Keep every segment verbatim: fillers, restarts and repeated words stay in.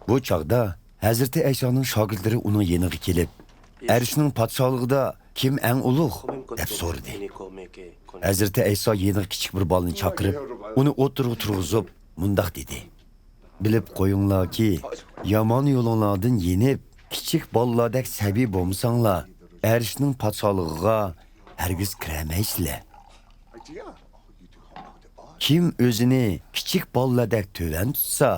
بۇ چاغدا ھەزرىتى ئەيسانىڭ شاگىرتلىرى ئۇنىڭ يېنىغا كېلىپ، «ئەرشنىڭ پادىشاھلىقىدا كىم ئەڭ ئۇلۇغ؟» دەپ سورىدى. ھەزرىتى ئەيسا يېنىغا كىچىك بىر بالىنى چاقىرىپ، ئۇنى ئوتتۇرىغا تۇرغۇزۇپ، مۇنداق دېدى: «بىلىپ قويۇڭلاركى، يامان يولۇڭلاردىن يېنىپ، كىچىك بالىلاردەك سەبىي بولمىساڭلار، ئەرشنىڭ پادىشاھلىقىغا ھەرگىز كىرەلمەيسىلەر. كىم ئۆزىنى كىچىك بالىلاردەك تۆۋەن تۇتسا،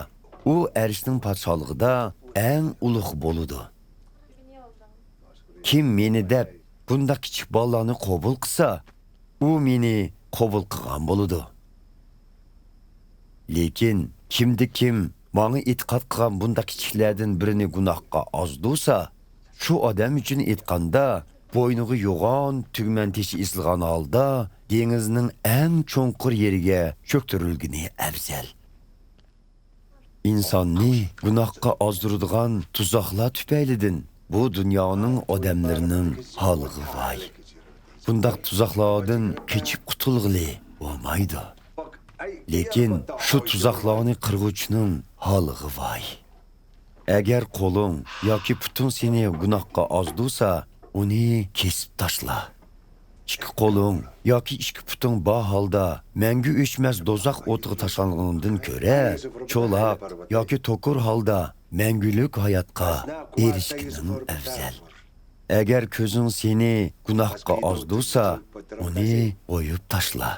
ئۇ ئەرشنىڭ پادىشاھلىقىدا ئەڭ ئۇلۇغ بولىدۇ. كىم مېنى دەپ بۇنداق كىچىك بالىلارنى قوبۇل قىلسا، ئۇ مېنى قوبۇل قىلغان بولىدۇ. لېكىن كىمدە كىم ماڭا ئېتىقاد قىلغان بۇنداق كىچىكلەردىن بىرىنى گۇناھقا ئازدۇرسا، شۇ ئادەم ئۈچۈن ئېيتقاندا، بوينىغا يوغان تۈگمەن تېشى ئېسىلغان ھالدا دېڭىزنىڭ ئەڭ چوڭقۇر يېرىگە چۆكتۈرۈلگىنى ئەۋزەل.» ئىنساننى گۇناھقا ئازدۇرىدىغان تۇزاقلار تۈپەيلىدىن بۇ دۇنيانىڭ ئادەملىرىنىڭ ھالىغا ۋاي! بۇنداق تۇزاقلاردىن قېچىپ قۇتۇلغىلى بولمايدۇ. لېكىن شۇ تۇزاقلارنى قىرغۇچىنىڭ ھالىغا ۋاي! ئەگەر قولۇڭ ياكى پۇتۇڭ سېنى گۇناھقا ئازدۇرسا، ئۇنى كېسىپ تاشلا. ئىككى قولۇڭ ياكى ئىككى پۇتۇڭ بار ھالدا مەڭگۈ ئۆچمەس دوزاخ ئوتىغا تاشلانغىنىڭدىن كۆرە، چولاق ياكى توكۇر ھالدا مەڭگۈلۈك ھاياتقا ئېرىشكىنىڭ ئەۋزەل. ئەگەر كۆزۈڭ سېنى گۇناھقا ئازدۇرسا، ئۇنى ئويۇپ تاشلا.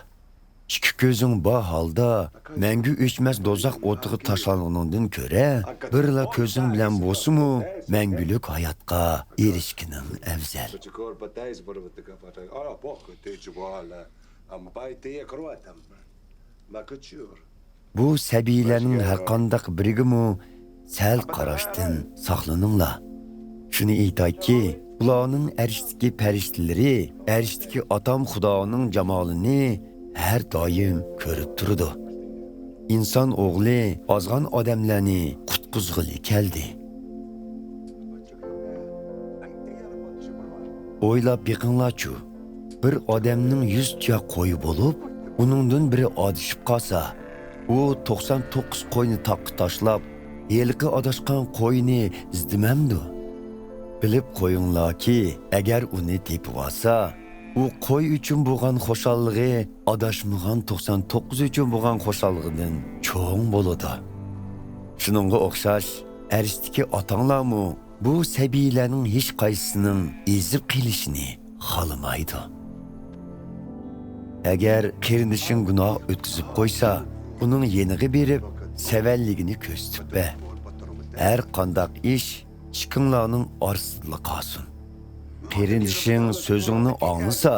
ئىككى كۆزۈڭ بار ھالدا مەڭگۈ ئۆچمەس دوزاخ ئوتىغا تاشلانغىنىڭدىن كۆرە، بىرلا كۆزۈڭ بىلەن بولسىمۇ مەڭگۈلۈك ھاياتقا ئېرىشكىنىڭ ئەۋزەل. بۇ سەبىيلەرنىڭ ھەرقانداق بىرىگىمۇ سەل قاراشتىن ساقلىنىڭلار. شۇنى ئېيتايكى، ئۇلارنىڭ ئەرشتىكى پەرىشتىلىرى ئەرشتىكى ئاتام خۇدانىڭ جامالىنى ھەر دائىم كۆرۈپ تۇرىدۇ. ئىنسان ئوغلى ئازغان ئادەملەرنى قۇتقۇزغىلى كەلدى. ئويلاپ بېقىڭلارچۇ، بىر ئادەمنىڭ يۈز تۇياق قويى بولۇپ، ئۇنىڭدىن بىرى ئادىشىپ قالسا، ئۇ توقسان توققۇز قوينى تاغقا تاشلاپ، ھېلىقى ئاداشقان قوينى ئىزدىمەمدۇ؟ بىلىپ قويۇڭلاركى، ئەگەر ئۇنى تېپىۋالسا، ئۇ قوي ئۈچۈن بولغان خۇشاللىقى ئاداشمىغان توقسان توققۇز ئۈچۈن بولغان خۇشاللىقىدىن چوڭ بولىدۇ. شۇنىڭغا ئوخشاش، ئەرشتىكى ئاتاڭلارمۇ بۇ سەبىيلەرنىڭ ھېچقايسىسىنىڭ ئېزىپ قېلىشىنى خالىمايدۇ. ئەگەر قېرىندىشىڭ گۇناھ ئۆتكۈزۈپ قويسا، ئۇنىڭ يېنىغا بېرىپ، سەۋەنلىكىنى كۆرسىتىپ بەر. ھەر قانداق ئىش ئىككىڭلارنىڭ ئارىسىدىلا قالسۇن. قېرىندىشىڭ سۆزۈڭنى ئاڭلىسا،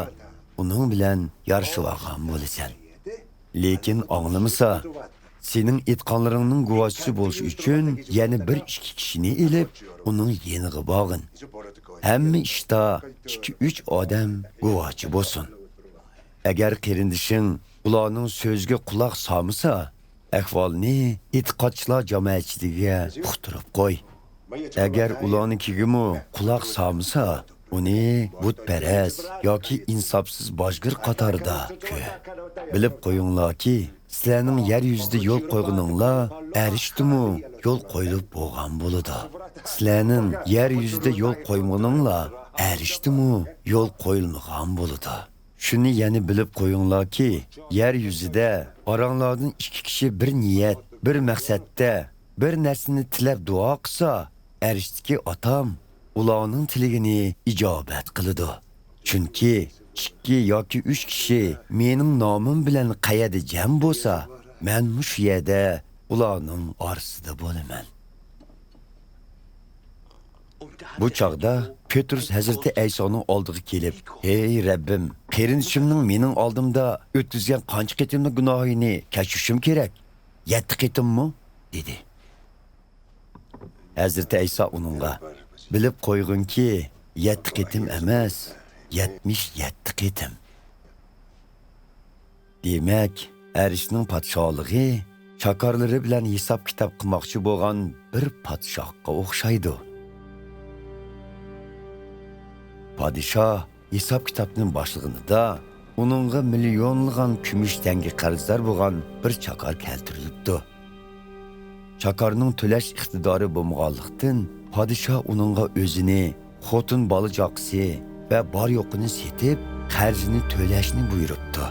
ئۇنىڭ بىلەن يارىشىۋالغان بولىسەن. لېكىن ئاڭلىمىسا، سېنىڭ ئېيتقانلىرىڭنىڭ گۇۋاھچىسى بولۇش ئۈچۈن يەنە بىر ئىككى كىشىنى ئېلىپ، ئۇنىڭ يېنىغا بارغىن. ھەممە ئىشتا ئىككى-ئۈچ ئادەم گۇۋاھچى بولسۇن. ئەگەر قېرىندىشىڭ ئۇلارنىڭ سۆزىگە قۇلاق سالمىسا، ئەھۋالنى ئېتىقادچىلار جامائەتچىلىكىگە ئۇقتۇرۇپ قوي. ئەگەر ئۇلارنىڭكىگىمۇ قۇلاق سالمىسا، ئۇنى بۇتپەرەس ياكى ئىنساپسىز باجگىر قاتارىدا كۆر. بىلىپ قويۇڭلاركى، سىلەرنىڭ يەر يۈزىدە يول قويغىنىڭلار ئەرشتىمۇ يول قويۇلۇپ بولغان بولىدۇ. سىلەرنىڭ يەر يۈزىدە يول قويمىغىنىڭلار ئەرشتىمۇ يول قويۇلمىغان بولىدۇ. شۇنى يەنە بىلىپ قويۇڭلاركى، يەر يۈزىدە ئاراڭلاردىن ئىككى كىشى بىر نىيەت، بىر مەقسەتتە بىر نەرسىنى تىلەپ دۇئا قىلسا، ئەرشتىكى ئاتام ئۇلارنىڭ تىلىكىنى ئىجابەت قىلىدۇ. چۈنكى ئىككى ياكى ئۈچ كىشى مېنىڭ نامىم بىلەن قەيەردە جەم بولسا، مەنمۇ شۇ يەردە ئۇلارنىڭ ئارىسىدا بولىمەن. بۇ چاغدا پېترۇس ھەزرىتى ئەيسانىڭ ئالدىغا كېلىپ، «ھەي رەببىم، قېرىندىشىمنىڭ مېنىڭ ئالدىمدا ئۆتكۈزگەن قانچە قېتىملىق گۇناھىنى كەچۈرۈشۈم كېرەك؟ يەتتە قېتىممۇ؟» دېدى. ھەزرىتى ئەيسا ئۇنىڭغا، «بىلىپ قويغىنكى، يەتتە قېتىم ئەمەس، يەتمىش يەتتە قېتىم.» دېمەك، ئەرشنىڭ پادىشاھلىقى چاكارلىرى بىلەن ھېساب-كىتاب قىلماقچى بولغان بىر پادىشاھقا ئوخشايدۇ. پادىشاھ ھېساب-كىتابنى باشلىغىنىدا، ئۇنىڭغا مىليونلىغان كۈمۈش تەڭگە قەرزدار بولغان بىر چاكار كەلتۈرۈلۈپتۇ. چاكارنىڭ تۆلەش ئىقتىدارى بولمىغانلىقتىن، پادىشاھ ئۇنىڭغا ئۆزىنى، خوتۇن بالا-چاقىسى ۋە بار-يوقىنى سېتىپ، قەرزىنى تۆلەشنى بۇيرۇپتۇ.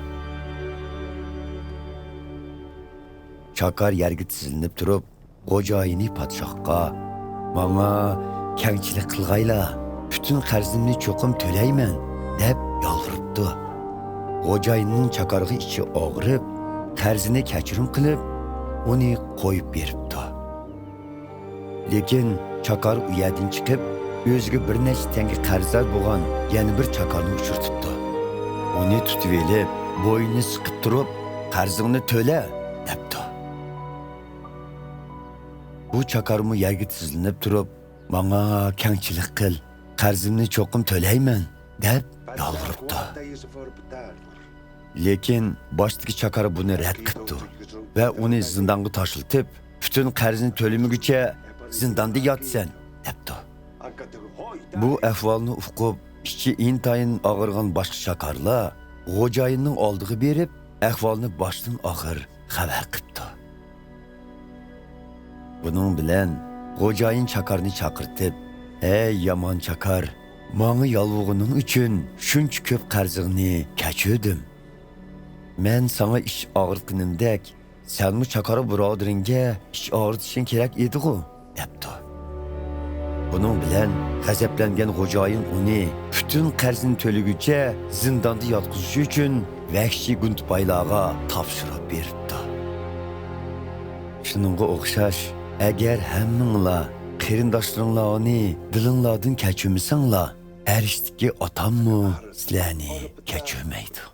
چاكار يەرگە تىزلىنىپ تۇرۇپ، خوجايىنى پادىشاھقا، «ماڭا كەڭچىلىك قىلغايلا، پۈتۈن قەرزىمنى چوقۇم تۆلەيمەن» دەپ يالۋۇرۇپتۇ. خوجايىننىڭ چاكارغا ئىچى ئاغرىپ، قەرزىنى كەچۈرۈم قىلىپ، ئۇنى قويۇپ بېرىپتۇ. لېكىن چاكار ئۇ يەردىن چىقىپ، ئۆزىگە بىر نەچچە تەڭگە قەرزدار بولغان يەنە بىر چاكارنى ئۇچرىتىپتۇ. ئۇنى تۇتۇۋېلىپ، بوينىنى سىقىپ تۇرۇپ، «قەرزىڭنى تۆلە» دەپتۇ. بۇ چاكارمۇ يەرگە تىزلىنىپ تۇرۇپ، «ماڭا كەڭچىلىك قىل، قەرزىمنى چوقۇم تۆلەيمەن» دەپ يالۋۇرۇپتۇ. لېكىن باشتىكى چاكار بۇنى رەت قىپتۇ ۋە ئۇنى زىندانغا تاشلىتىپ، «پۈتۈن قەرزنى تۆلىمىگۈچە زىنداندا ياتىسەن» دەپتۇ. بۇ ئەھۋالنى ئۇقۇپ، ئىچى ئىنتايىن ئاغرىغان باشقا چاكارلار خوجايىننىڭ ئالدىغا بېرىپ، ئەھۋالنى باشتىن ئاخىر خەۋەر قىپتۇ. بۇنىڭ بىلەن خوجايىن چاكارنى چاقىرتىپ، «ھەي يامان چاكار، ماڭا يالۋۇرغىنىڭ ئۈچۈن شۇنچە كۆپ قەرزىڭنى كەچۈردۈم. مەن ساڭا ئىچ ئاغرىتقىنىمدەك، سەنمۇ چاكار بۇرادىرىڭگە ئىچ ئاغرىتىشىڭ كېرەك ئىدىغۇ؟» دەپتۇ. بۇنىڭ بىلەن غەزەپلەنگەن خوجايىن ئۇنى پۈتۈن قەرزىنى تۆلىگۈچە زىنداندا ياتقۇزۇش ئۈچۈن ۋەھشىي گۇندىپايلارغا تاپشۇرۇپ بېرىپتۇ. شۇنىڭغا ئوخشاش، ئەگەر ھەممىڭلار قېرىنداشلىرىڭلارنى دىلىڭلاردىن كەچۈرمىسەڭلار، ئەرشتىكى ئاتاممۇ سىلەرنى كەچۈرمەيدۇ.